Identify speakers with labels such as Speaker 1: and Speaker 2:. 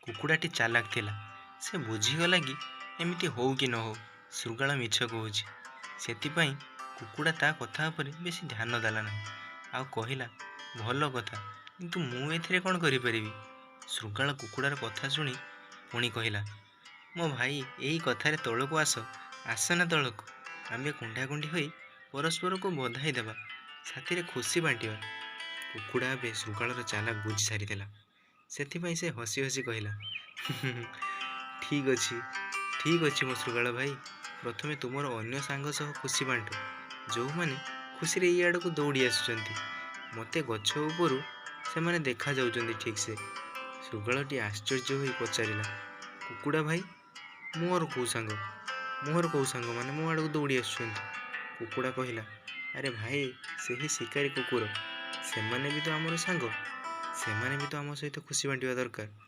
Speaker 1: କୁକୁଡ଼ାଟି ଚାଲାକ ଥିଲା। ସେ ବୁଝିଗଲା କି ଏମିତି ହଉ କି ନ ହଉ, ଶୃଗାଳ ମିଛ କହୁଛି। ସେଥିପାଇଁ କୁକୁଡ଼ା ତା କଥା ଉପରେ ବେଶୀ ଧ୍ୟାନ ଦେଲା ନାହିଁ, ଆଉ କହିଲା, "ଭଲ କଥା, କିନ୍ତୁ ମୁଁ ଏଥିରେ କ'ଣ କରିପାରିବି?" ଶୃଗାଳ କୁକୁଡ଼ାର କଥା ଶୁଣି ପୁଣି କହିଲା, "ମୋ ଭାଇ, ଏହି କଥାରେ ତଳକୁ ଆସ, ଆସ ନା ତଳକୁ। ଆମେ କୁଣ୍ଢାକୁଣ୍ଢି ହୋଇ ପରସ୍ପରକୁ ବଧାଇ ଦେବା, ସାଥିରେ ଖୁସି ବାଣ୍ଟିବା।" କୁକୁଡ଼ା ଏବେ ଶୃଗାଳର ଚାଲାକ ବୁଝି ସାରିଥିଲା। ସେଥିପାଇଁ ସେ ହସି ହସି କହିଲା, "ଠିକ୍ ଅଛି, ଠିକ୍ ଅଛି ମୋ ଶୃଗାଳ ଭାଇ। ପ୍ରଥମେ ତୁମର ଅନ୍ୟ ସାଙ୍ଗ ସହ ଖୁସି ବାଣ୍ଟ, ଯେଉଁମାନେ ଖୁସିରେ ଏଇ ଆଡ଼କୁ ଦୌଡ଼ି ଆସୁଛନ୍ତି। ମୋତେ ଗଛ ଉପରୁ ସେମାନେ ଦେଖାଯାଉଛନ୍ତି ଠିକ୍ସେ।" ଶୃଗାଳଟି ଆଶ୍ଚର୍ଯ୍ୟ ହୋଇ ପଚାରିଲା, "କୁକୁଡ଼ା ଭାଇ, ମୋର କେଉଁ ସାଙ୍ଗ? ମୋର କେଉଁ ସାଙ୍ଗମାନେ ମୋ ଆଡ଼କୁ ଦୌଡ଼ି ଆସୁଛନ୍ତି?" କୁକୁଡ଼ା କହିଲା, "ଆରେ ଭାଇ, ସେହି ଶିକାରୀ କୁକୁର। ସେମାନେ ବି ତ ଆମର ସାଙ୍ଗ। ସେମାନେ ବି ତ ଆମ ସହିତ ଖୁସି ବାଣ୍ଟିବା ଦରକାର।"